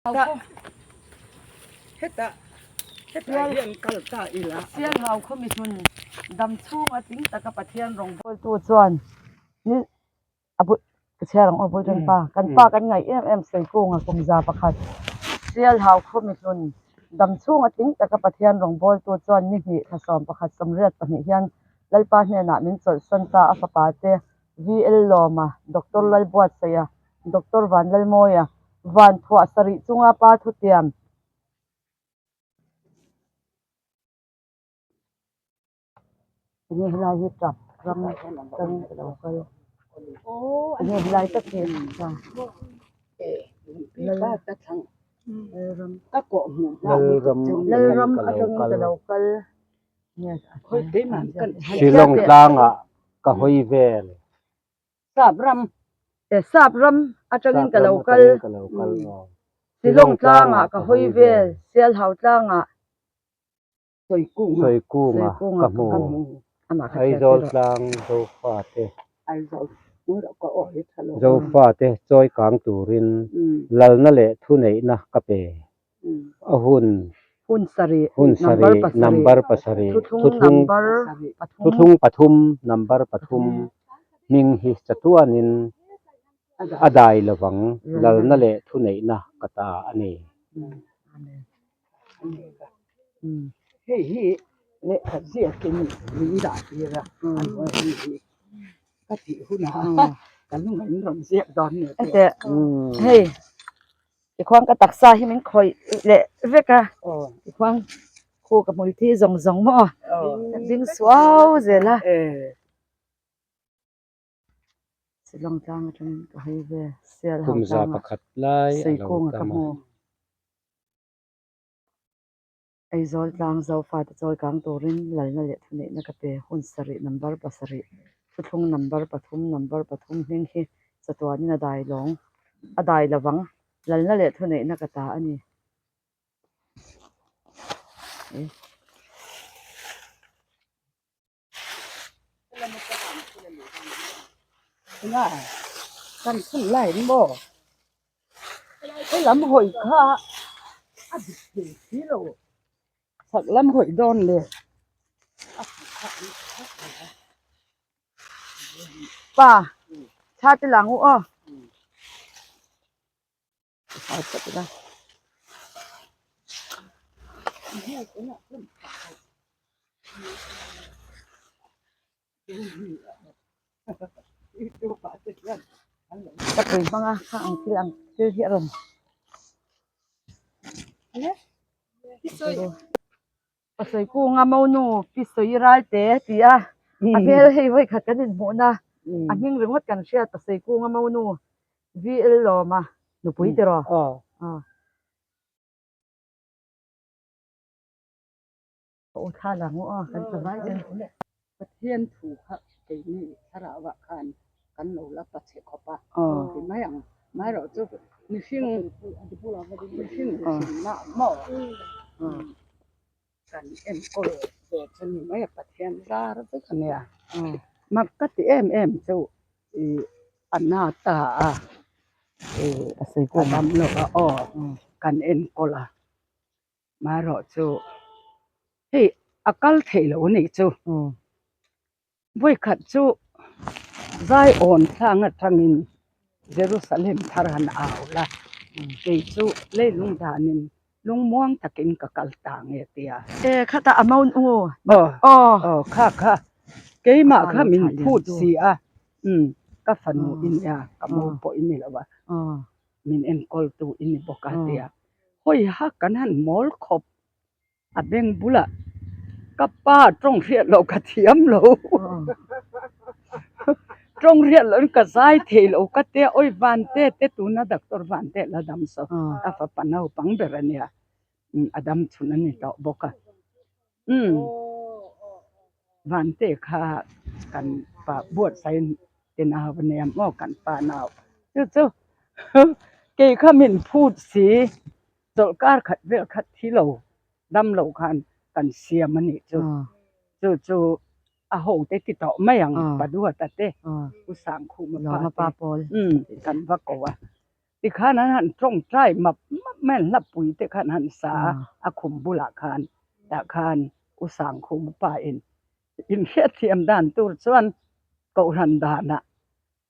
Hetah hetah hian kal ta ila. Sialhau khaw mihlun dam chhung a tling taka Pathian rawngbawltu chuan ni a bu ka chhiar ang aw Bawlṭan pa kan pa kan ngaih em em Sawikunga kumza pakhat Sialhau khaw mihlun dam chhung a tling taka Pathian rawngbawltu chuan ni hnih thla 11 22 hian Lalpa hnenah min chawlhsawn ta a fapa te VL Lawma, Doctor Lalbuatsaia, Doctor Vanlalmawia, Van thuah sarih chunga pa thutiam. Enge helai hi tap ram atangin ka lo kal. Enge helai tak hi Lalram atangin ka lo kal. Shillong tlangah ka hawi vel. Sap ram e sap ram atangin ka lo kal. Shillong tlangah ka hawi vel. Sialhau tlangah Sawikunga ka hmu. Aizawl tlang Zofate Zofate chawi kang turin lalna leh thuneihna ka pe. A hun Hun sarih hun number sarih pasarih number pasarih thuthlung thuthlung number pathum thuthlung pathum number pathum hming hi chatuanin a dai lovang lalna leh thuneihna ka ta a ni. Hei hi lehkha ziakin min dah tir a, an hei hi ka tih hunah ka lungin rawn ziak dawn ni te. Hei Tikhuan ka taksa hi min khawih leh vek a, tikhuan khu ka hmul thi zawng zawng maw ka ding suau zel a. Shillong tlang atangin ka hawi vel Sialhau Kum za tlangah pakhat lai a lo Suikunga ka tam a. hmu. Aizawl tlang Zofate chawi kang turin lalna leh thuneihna ka pe. Hun sarih number pasarih, thuthlung number pathum, number pathum hming hi chatuanin a dai lawng, a dai lovang. Lalna leh thuneihna ka ta a ni. Nga kan thun lai maw helam hawi kha a dik thei si lo chhak lam hawi dawn le pa thla te lang u aw. Ka pui hmang a kha ang thil ang thil hi a rawn Pasawi kunga monu pi sawi ral te ti a a hmel hei vawi khat kan inhmuhna a hming ringawt kan hriat Pasawi kunga monu VL Lawma nupui tiraw aw u thla la ngu aw kan tla vai te. Pathian thu kha keini thlarau ah khan kan lo la pa chhe khawp a ti mai ang. Amaherawhchu mihring mihring mihrinna maw kan enkawl ve chu ni mai a Pathian zar vek a nia. Mak ka ti em em chu ih a na ta a ih a dam lo a aw kan enkawl a. Amaherawhchu hei a kal theih loh a nih chu. Vawikhat chu Zion tlang atangin Jerusalem thar han au la, kei chu leilung danin lungmuang takin ka kal ta nge tia. E khatah a maun u. Aw aw kha kha keimah kha min phut si a, umm ka fanu i nia ka mo pawh i ni lo a, min enkawl tu i ni bawk a tia. Hawi ha kan han mawl khawp. A beng bulah ka pa tawng hriat loh ka thiam lo tawng hriat loh in ka zai thei lo ka tia awi vante te tuna doctor vante la dam saw a fapa naupang ber a nia a dam chhun a ni tawh bawk a umm vante kha kan pa buatsaih te nau a nia maw kan pa nau chu chu kei kha min phut si. Chawlhkar khat vel khat thi lo dam lo khan kan siam a nih chu. Chu chu a ho te ti tawh mai ang Paduata te U Sangkhuma pa te kan va ko a. Tikhan an han tawngtai map map mai an hlapui te khan han sa a, a khum bulah khan tah khan U Sangkhum pa in inhriatthiam dan tur chuan Kohhran danah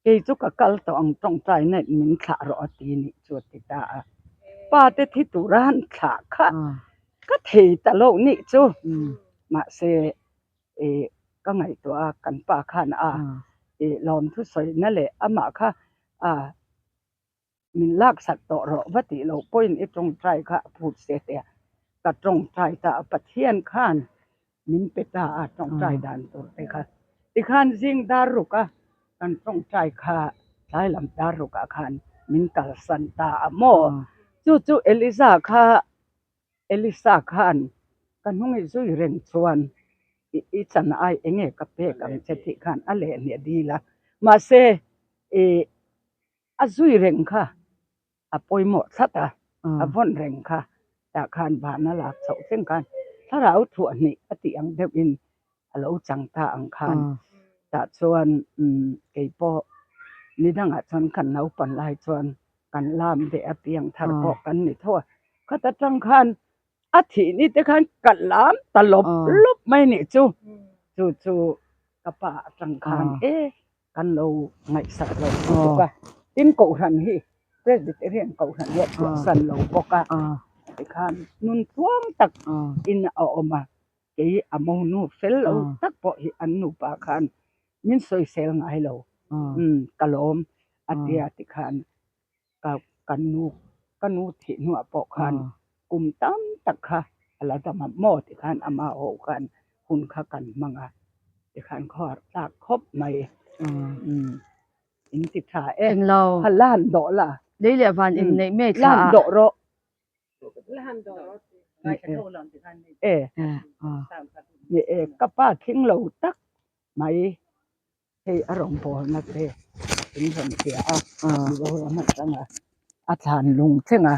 kei chu ka kal tawh ang tawngtai na in min thlah rawh a ti nih chu a ti ta a. Pa te thi tura han thlah kha ka thei ta lo nih chu. Mahse ih ka ngaihtuah a kan pa khan a ih lawmthu sawina leh amah kha a min laksak tawh rawh va tih loh pawhin i tawngtai kha a phut se tia ka tawngtai ta a Pathian khan min pe ta a tawngtai dan tur te kha tikhan zing dar ruk a kan tawngtai kha tlai lam dar ruk ah khan min kalsan ta a maw chu chu Eliza kha Elisa khan ka hnung i zui reng chuan i chan ai enge ka pek ang che tih khan a leh hniah dil a mahse ih a zui reng kha a pawimawh thlat a, a vawn reng kha tah khan van a lak chhoh thleng khan thlarau thuah hnih a tih ang deuhin a lo chang ta ang khan tah chuan kei pawh ni dangah chuan kan naupan lai chuan kan lam ve a piang thar pawh kan ni tho a, khata tang khan a thih ni te khan ka lam ta lawp lawp mai nih chu, chu chu ka pa atang khan e kan lo ngaihsak lo lutuk a, tin kohhran hi Presbyterian kohhran hi a chhuahsan lo bawk a, tikhan nun tluang tak in a awm a, kei a monu fel lo tak pawh hi an nupa khan min sawisel ngai lo, umm ka lawm a tia tikhan ka ka nu ka nu thih hnuah pawh khan kum tam tak kha a la dam a maw tikhan ama ho khan hun kha kan hmang a tikhan khawhar tlak khawp mai umm in ti tha e Englo. Kha lan dawh la. Lei leh van in neih mai thla a. Lan dawh rawh. E ni e ka pa thing lo tak mai hei a rawn bawlna te in rawn hria a Mizoram atanga a thlan lung thleng a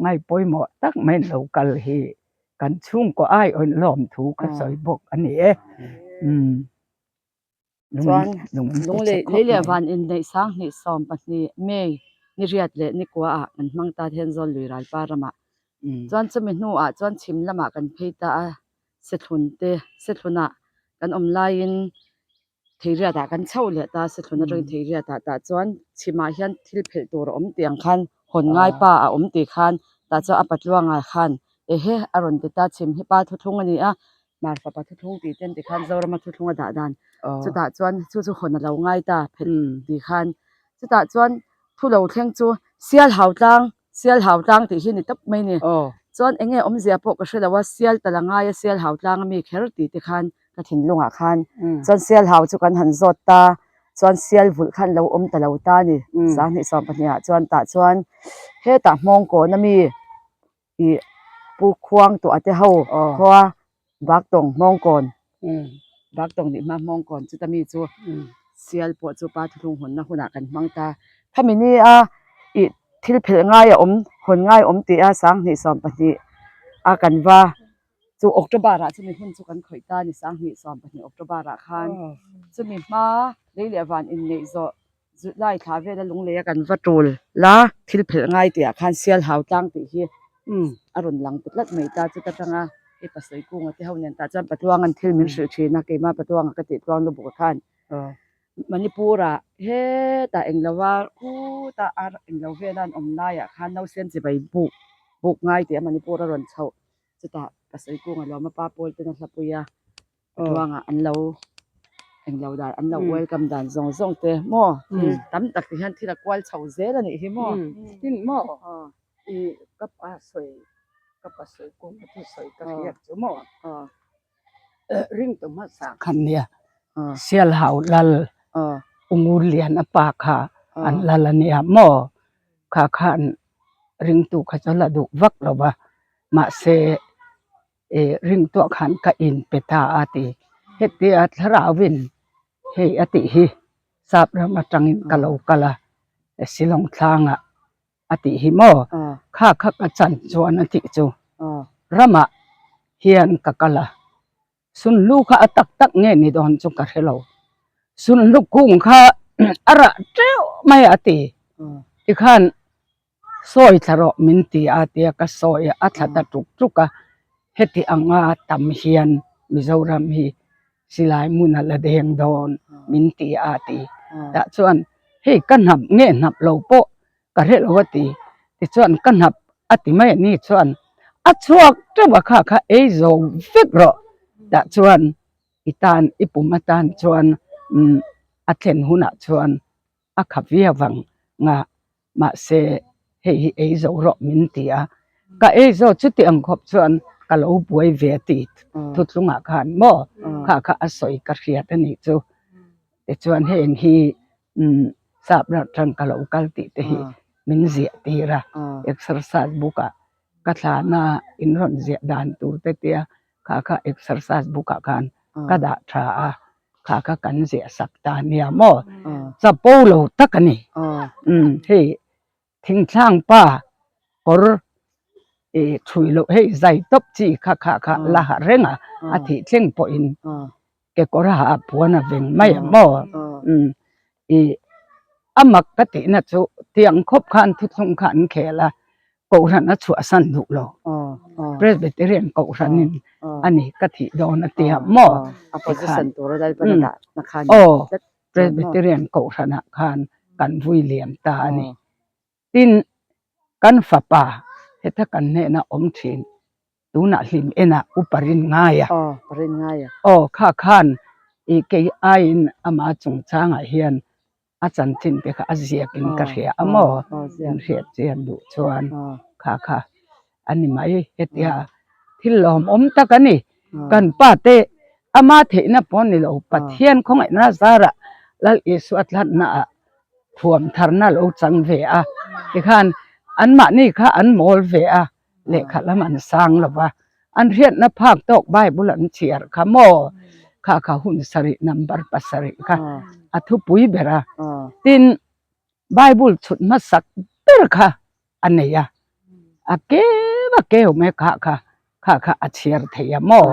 ngai pawimawh tak mai an lo kal hi kan chhungkaw aiawh lawm thu ka sawi bawk a ni e umm. Chuan lunglei lei leh van inneih sanghnih 12 May ni riat leh ni kua ah kan hmang ta Thenzawl lui ralpa ramah. Chuan chumi hnuah chuan chhim lamah kan phei ta a, Sethlun te Sethlunah kan awm laiin Theiriat ah kan chhoh leh ta a, Sethlun atangin Theiriat ah tah chuan chhimah hian thil phelh tur a awm tih ang khan hawn ngai pa a awm tih khan tah chuan a patluangah khan ehe a rawn ti ta, chhim hi pa thuthlung a ni a, Hmar fapa thuthlung tih ten tikhan Zorama thuthlung a dah dan chutah chuan chu chu hawn a lo ngai ta phelh tih khan chutah chuan thu lo thleng chu sial hau tlang sial hau tlang tih hi ni tawp mai a ni chuan eng nge awmzia pawh ka hre lo a sial tal a ngai a sial hau tlang ami kher tih te khan ka thinlungah khan chuan sial hau chu kan han zawt ta chuan sial vulh khan lo awm ta lo ta a ni 20 12 ah chuan tah chuan hetah hmawng kawn ami ih pu khuang tawh te ho khua baktawng hmawngkawn baktawng nih hma hmawngkawn chuta mi chu sial pawh chu pa thuthlung hawnna hunah kan hmang ta khami ni a ih thil phelh ngai a awm hawn ngai a awm tih a 20 12 a kan va chu October ah chumi hun chu kan khawih ta a ni 20 12 October ah khan chumi hma lei leh van inneih zawh Zut lai thla vela lunglei a kan va tul la, thil phelh ngai tih ah khan sial hau tlang tih hi a rawn lang ta tlat mai ta chuta tanga hei pasawih kunga te ho nen tah chuan Patluang an thil min hrilh thin a, keimah Patluanga ka tih tluang lutuk ah khan Manipur ah hetah englo a khutah ar englo vela an awm laiah khan nausen chibai buk buk ngai tih a Manipur a rawn chhoh chutah pasawih kunga lawma pa pawl ten a hlapui a. Ruangah an lo englo dan an lo welcome dan zawng zawng te maw thil tam tak ti hian thil a kual chho zel a nih hi maw. Tin maw i ka pa sawi ka pa sawi kawng a thu sawi ka hriat chu maw ringtu hmasa khan nia Sialhau lal Ungur lian a pa kha an lal a nia maw kha khan ringtu kha chu la duh vak lo va mahse eh ringtuah khan ka in pe ta a ti. Hetia thlarauin hei a tih hi sap ram atangin ka lo kal a Shillong thlangah a tih hi maw kha kha ka chan chuan a tih chu ramah hian ka kal a sunhlu kha a tak tak nge ni dawn chu ka hre lo sunhlu kung kha a rah teuh mai a ti tikhan. Sawi thla rawh min ti a tia ka sawi a, a thla ta tuk tuk a. Heti anga tam hian Mizoram hi silai hmun a la deng dawn min ti a ti. Tah chuan hei ka hnap nge hnap lo pawh ka hre lo a ti. Tichuan ka hnap a ti mai a ni chuan a chhuak teuh a kha kha ei zo vek rawh. Tah chuan i tan i pum atan chuan a thlen hunah chuan a kha viau ang nga mahse hei hi ei zo rawh min ti a ka ei zo chuti ang khawp chuan ka lo buai ve tih thuthlungah khan maw kha kha a sawi ka hriat a nih chu tichuan heng hi umm sap ram atang ka lo kal tih te hi min ziah tir a exercise book ah ka thlana in rawn ziah dan tur te tia kha kha exercise book ah khan ka dah tha a kha kha kan ziah sak ta nia maw chapo lo tak a ni umm hei thingthlang pa kawr ih thui loh hei zai tawp chi kha kha kha la ha reng a a thih thleng pawhin kekawr a ha puan a veng mai a maw umm ih a mak ka tihna chu tiang khawp khan thuthlung kha an khel a Kohhran a chhuahsan duh lo. Presbyterian Kohhranin a ni ka thih dawn a tia maw? Tikhan aw Presbyterian Kohhranah khan kan vui liam ta a ni. Tin, kan fapa heta kan hnena awm thin tunah hlim enah upa rin ngai a. Aw kha khan i kei aiin ama chungchangah hian a chanchin te kha a ziak in ka hria a maw in hriat chian duh chuan kha kha a ni mai hetia thil lawmawm tak a ni kan pa te ama theihna pawh ni lo Pathian khawngaihna zarah Lal Isua tlanna ah thuam tharna lo chang ve a tikhan anmahni kha an mawl ve a lehkha lam an sang lo va an hriatna phak tawk Bible an chhiar kha maw kha kha hun sarih number pasarih kha a thupui ber a tin Bible chhut hmasak ber kha a nei a a keu a keu mai kha kha kha kha a chhiar thei a maw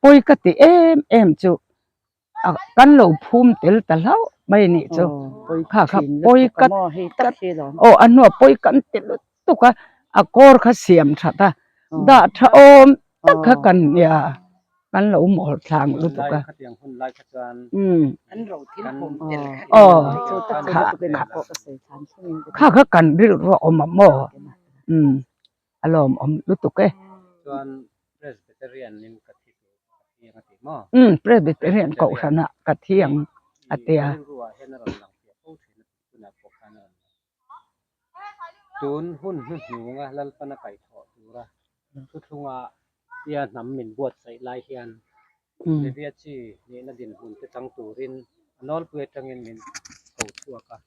pawi ka ti em em chu kan lo phum tel ta hlauh mai anih chu kha kha pawi ka aw a hnuah pawi kan ti lutuk a a kawr kha siam that a dah tha awm tak kha kan nia kan lo mawl thlang lutuk a aw kha kha kan rilru a awm a maw a lawmawm lutuk e. Umm Presbyterian kohhran ah ka thiang a tia. Tun hun hnuhnunga Lalpana kaihthawh tura thuthlunga tia hnam min buatsaih lai hian Levia chi nihna dinhmun te chang turin a nawlpui atangin min ko chhuak a.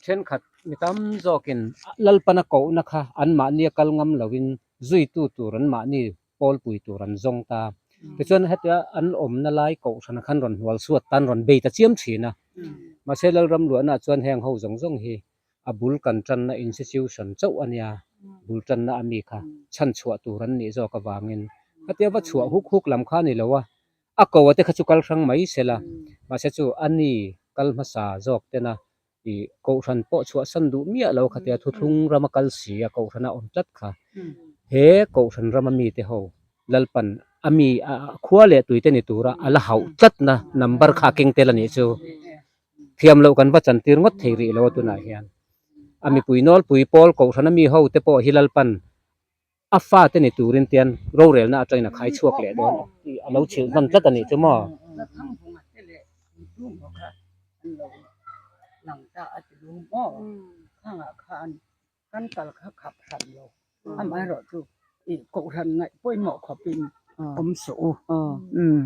Thenkhat mi tam zawkin Lalpana kohna kha anmahnia kal ngam loin zuitu tur anmahni pawlpui tur an zawng ta. Tichuan hetia an awmna lai kohhran khan rawn hnual suat tan rawn bei ta chiam thin a. Mahse Lalram luahnaah chuan heng ho zawng zawng hi a bul kan tanna institution chauh a nia, bul tanna a mi kha chhan chhuah tur an nih zawk avangin khatia va chhuah huk huk lam kha a ni lo a, a ko a te kha chu kal hrang mai sela, mahse chu a ni kal hmasa zawk tena ih kohhran pawh chhuahsan duh miah lo khatia thuthlung rama kal si a kohhrana awm tlat kha he kohhran rama mite ho Lalpan a mi a khua leh tuite ni tura a la hauh tlatna number kha a keng tel a nih chu. Thiam loh kan va chantir ngawt thei rih lo a tunah hian. A mipui nawlpui pawl kohhrana mi ho te pawh hi Lalpan a fate ni turin tian rorelna atangin a khai chhuak leh dawn tih a lo chhilh hman tlat a nih chu maw. Kan kal kha khap hran lo amaherawh chu ih kohhran ngaih pawimawh khawpin awm suh u umm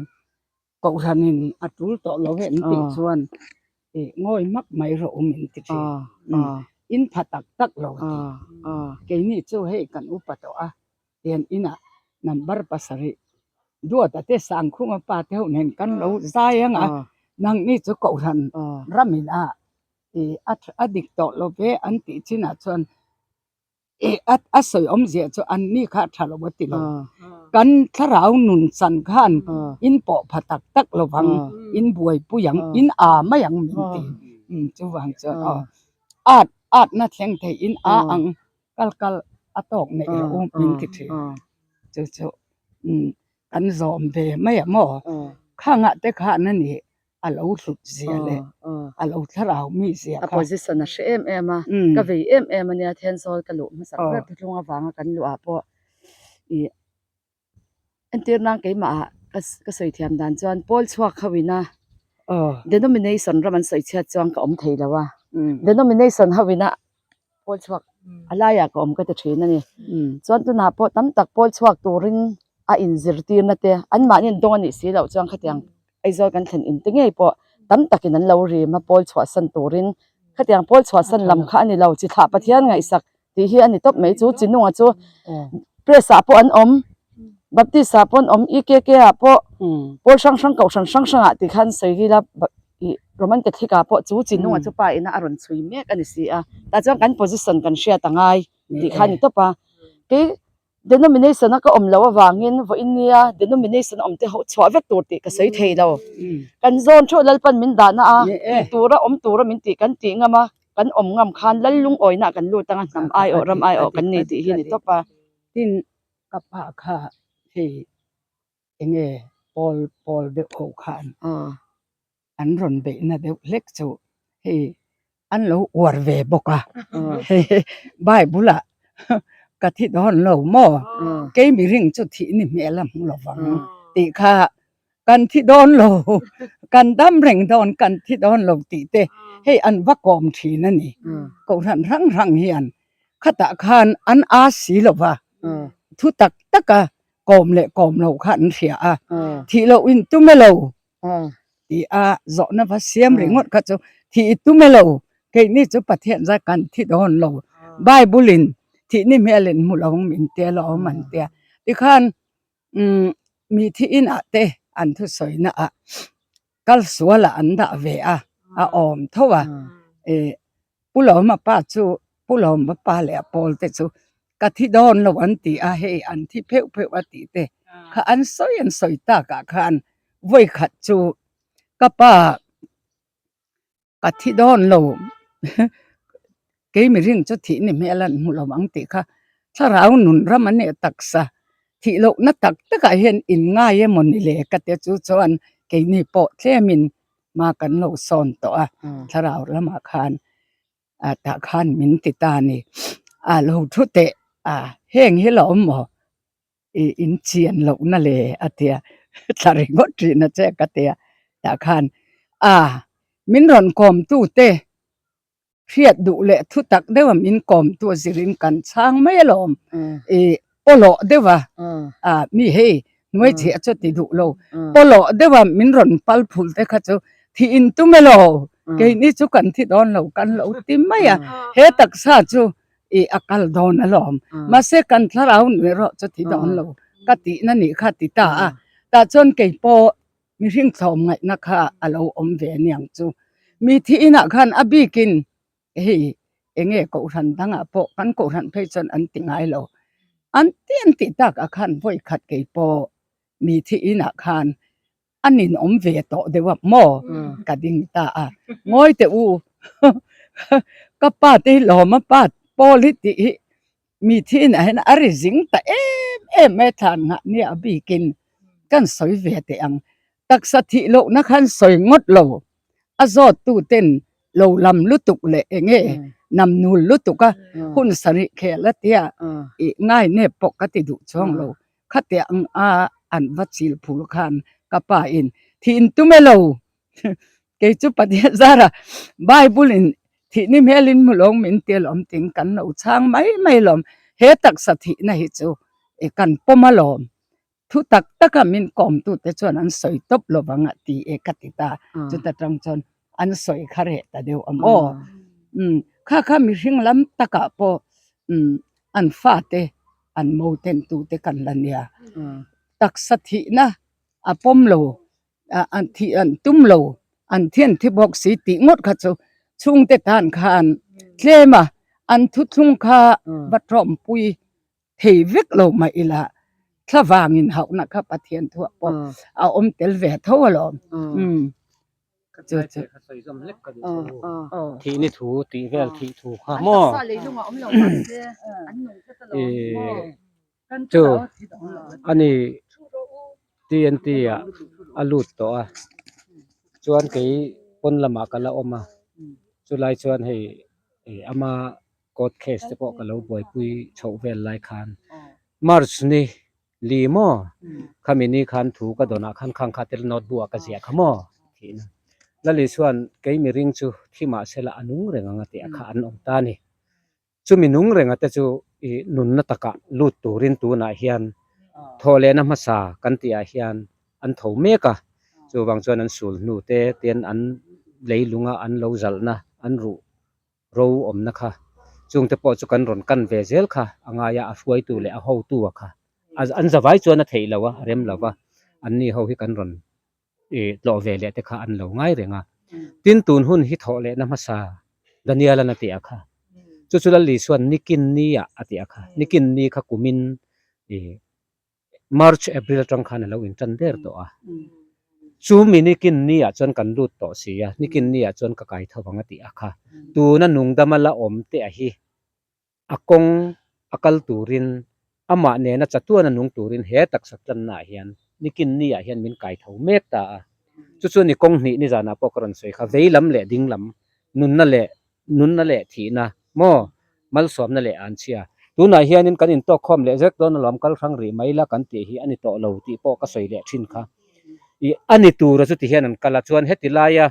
kohhranin a tul tawh lo e an tih chuan ih ngawi hmak mai rawh u min ti thin umm in pha tak tak lo a ti keini chu hei kan upa tawh a tian inah number pasarih duata te sangkhunga pa te ho nen kan lo zai ang a nangni chu kohhran ramin a Ih a a dik tawh lo ve an tih chinah chuan ih a a sawi awmzia chu an ni kha a tha lo a ti lo. Kan thlarau nun chan khan in pawh pha tak tak lo vang, in buaipui ang, in aa mai ang min ti. Chuvang chuan aw at atna thleng thei in aa ang. Kal kal a tawk neih rawh u min ti thin. Chu chu kan zawm ve mai a maw? Khangah te khan a ni a lo hlut zia leh a lo thlarau mi zia kha. A position a hre em em a, ka vei em em a nia Thenzawl ka luh hmasak ber thuthlung avanga kan luh ah pawh ih entir nan keimah ah ka sawi thiam dan chuan pawl chhuak ho ina denomination ram an sawi chhiat chuan ka awm thei lo a, denomination ho ina pawl chhuak a laiah ka awm ka ti thin a ni. Chuan tunah pawh tam tak pawl chhuak turin a inzirtirna te anmahni an dawng a nih si loh chuan khatiang Aizawl kan thlen in te ngei pawh tam takin an lo rim a pawl chhuahsan turin khatiang pawl chhuahsan lam kha a ni lo chi thlah Pathian ngaihsak tih hi a ni tawp mai chu chi nunga chu press ah pawh an awm Baptist ah pawh an awm EKK ah pawh pawl hrang hrang kohhran hrang hrang ah tikhan sawi ila ih Roman Catholic ah pawh chu chi nunga chu pa ina a rawn chhui mek a ni si a tah chuan kan position kan hriat a ngai tih kha a ni tawp a kei denomination a ka awm loh avangin vawiin nia denomination awm te ho chhuah vek tur tih ka sawi thei lo kan zawn theuh Lalpan min dahna a tih tura awm tura min tih kan tih ngam a kan awm ngam khan lal lungawina kan lut anga hnam aiawh ram aiawh kan ni tih hi a ni tawp a. Tin ka pa kha hei enge pawl pawl deuh ho khan an rawn beihna deuh hlek chu hei an lo uar ve bawk a Bible ah ka thi dawn lo maw kei mihring chu thih ni hmel a hmu lo vang tih kha kan thi dawn lo kan dam reng dawn kan thi dawn lo tih te hei an va kawm thin a ni kohhran hrang hrang hian khatah khan an a si lo va thu tak tak a kawm leh kawm lo kha an hria a thih loh in tum e lo Ti a zawhna va siam ringawt kha chu thih i tum e lo, keini chu Pathian zai kan thi dawn lo, Bible in thih ni hmel in hmu lo min tia lo awm an tia. Tikhan umm mi thi inah te an thusawi ah kal sual ah an dah ve a, a awm tho a, ih Pu Lawma pa chu Pu Lawma pa leh a pawl te chu ka thi dawn lo an ti a, hei an thi pheuh pheuh a tih te kha an sawi an sawi takah khan vawi khat chu ka pa ka thi dawn lo kei mihring chu thih ni hmel an hmu lo ang tih kha thlarau nun ram a nih taksa thih lohna tak takah hian in ngai emaw ni le ka tia chu chuan keini pawh tlemin hma kan lo sawn tawh a thlarau lamah khan ah tah khan min ti ta a ni a lo thu teh a heng hi la awm maw ih in chian loh na le a tia thla ringawt thin a che ka tia tah khan a min rawn kawm tu te hriat duh leh thu tak deuh a min kawm tu a zirin kan chhang mai alawm ih pawlawh deuh a ah mi hei hnuai chhiah chu ti duh lo pawlawh deuh a min rawn pal phul te kha chu thih in tum elaw keini chu kan thi dawn lo kan lo ti mai a he taksa chu ih a kal dawn alawm mahse kan thlarau nuih erawh chu thi dawn lo ka tihna nih kha ti ta a tah chuan keipawh mihring thlawm ngaihna kha a lo awm ve aniang chu mi thi inah khan a bikin hei enge kohhran dangah pawh kan kohhran phei chuan an ti ngai lo an ti an tih takah khan vawi khat kei pawh mi thi inah khan a ninawm ve tawh deuh a maw ka ding ta a ngawi teh u ka pa te hi lawm a pa pawl hi tih hi Mi thinah hian a ri zing ta em em mai a thlan nghah nia a bikin kan sawi ve teh ang. Taksa thih lohna khan sawi ngawt lo, a zawt tu ten lo lam lutuk leh eng nge nam nul lutuk a hun sarih khel a tia ih ngai nep pawh ka ti duh chuang lo. Khatiang ang a an va chil phul khan ka pa in thih in tum e lo Kei chu Pathian zara Bible in thihni hmelin hmu lawng min ti alawm tiin kan lo chhang mai mai alawm. He taksa thihna hi chu i kan pawm alawm. Thu tak taka min kawmtute chuan an sawi tawp lo vang a ti e ka ti ta. Chuta tang chuan an sawi kha reh ta deuh a maw. Umm kha kha mihring lam takah pawh umm an fate an mo ten tute kan la nia. Taksa thihna a pawm lo an thih an tum lo an thian thi bawk si tih ngawt kha chu chhungte tan khan tlem a an thuthlung kha va tawmpui thei vek lo mah ila thla vangin hauhna kha Pathian thuah pawh a awm tel ve tho alawm. Chu chu. Thih ni thu tih vel thih thu kha maw chu ani TNT ah a lut tawh a chuan kei pawn lamah ka la awm a chulai chuan hei ama court case te pawh ka lo buaipui chhoh vel lai khan March ni Li maw? Khami ni khan thu ka dawnah khan khang kha tel notebook ah ka ziah kha maw? Thihna. Lali chuan kei miring chu thi mah sela a nung reng ang a tih a kha an awm ta a ni. Chumi nung renga te chu i nunna takah lut turin tunah hian thawhlehna hmasa kan tihah hian an tho mek a, chuvang chuan an sul hnu te ten an leilunga an lo zalhna an ruh ro awmna kha chungte pawh chu kan rawn kan ve zel kha a ngai a, a hruaitu leh a hotu a kha an zavai chuan a theih lo a, a rem lo va, anni ho hi kan rawn ih tlawh ve leh te kha an lo ngai reng a. Tin tun hun hi thawh lehna hmasa Daniel-an a tih a kha, chu chu Lal Isua'n nikin ni ah a tih a kha, nikin ni kha kumin ih March, April atang khan a lo intan der tawh a. Chu mi nikin ni ah chuan kan lut tawh si a, nikin ni ah chuan ka kai tho vang a tih a kha. Tuna nungdama la awm teh a hi a kawng a kal turin amah nena chatuan a nung turin he taksa tlanna ah hian nikin ni ah hian min kai tho mek ta a. Chu chu ni kawng hnih nizanah pawh ka rawn sawi kha, vei lam leh ding lam, nunna leh nunna leh thihna maw malsawmna leh an chhia. Tunah hianin kan intawkkhawm leh zek dawn alawm kal hrang rih mai la kan tih hi a ni tawh lo tih pawh ka sawi leh thin kha. Ih a ni tura chuti hian an kal a chuan heti laia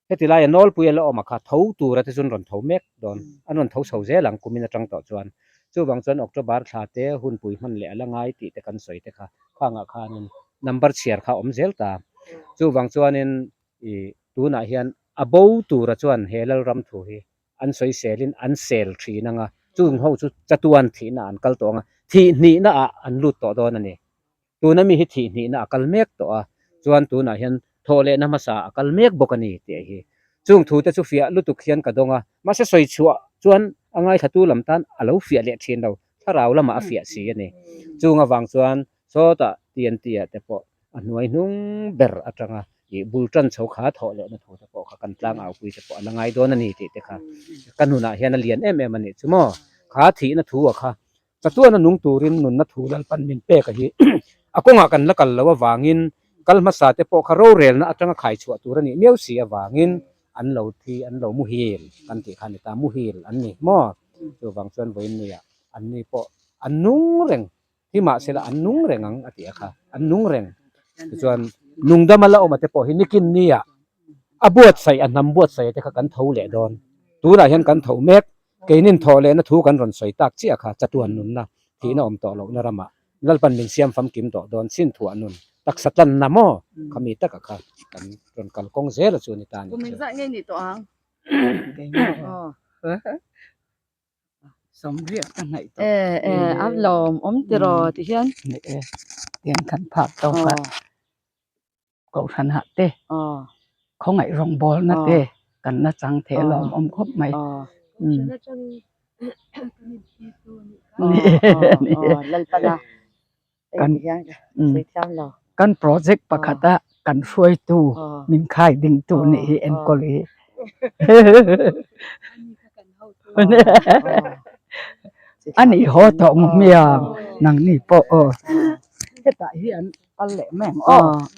heti laia nawlpui a la awm a kha tho tura te chuan rawn tho mek dawn an rawn tho chho zel ang kumin atang tawh chuan. Chuvang chuan October thla te hunpui hman leh a la ngai tih te kan sawi te kha khangah khanin number chhiar kha a awm zel ta. Chuvang chuanin ih tunah hian a bo tura chuan he Lalram thu hi an sawiselin an sel thin ang a, chung ho chu chatuan thihna an kal tawh ang a, thih hnihna ah an lut tawh dawn a ni. Tuna mi hi thih hnihna a kal mek tawh a, chuan tunah hian thawh lehna hmasa a kal mek bawk a ni tih hi. Chung thu te chu fiah lutuk hian ka dawng a, mahse sawi chhuah chuan a ngaithlatu lam tan a lo fiah leh thin lo, thlarau lamah a fiah si a ni. Chung avang chuan Sawtah TNT ah te pawh a hnuai hnung ber atanga ih bul tan chho kha thawh lehna thu te pawh kha kan tlang au pui te pawh a la ngai dawn a ni tih te kha ka nunah hian a lian em em a nih chu maw. Kha thihna thu a kha chatuan a nung turin nunna thu Lalpan min pek a hi a kawngah kan la kal lo avangin kal hmasa te pawh kha rorelna atanga khai chhuah tur a nih miau si avangin an lo thi an lo muhil kan tih kha a ni ta muhil an ni maw. Chuvang chuan vawiin nia an ni pawh an nung reng. Hi mahsela an nung reng ang a ti a kha, an nung reng. Tichuan nungdama la awm a te pawh hi nikin nia a buatsaih a hnam buatsaih a te kha kan tho leh dawn. Tunah hian kan tho mek, keinin thawh lehna thu kan rawn sawi tak chiah kha chatuan nunna, thihna awm tawh lohna ramah Lalpan min siam famkim tawh dawn chin thuah nun taksa tlanna maw khami taka kha kan rawn kalkawng zel a chu ni ta a nih chu. Kum engzah nge nih tawh ang? Sawmriat ka hnaih tawh. E e a lawm awm tiraw ti hian. Ni e tiang kan phak tawk a kohhran ah te khawngaih rawngbawlna te kan la chang thei a lawm awm khawp mai. Kan project pakhat a kan hruaitu min khai dingtu nih hi enkawl hi. A nih haw tawh ngawh mai ang nangni pawh aw. Hetah hian kal leh mai ang aw.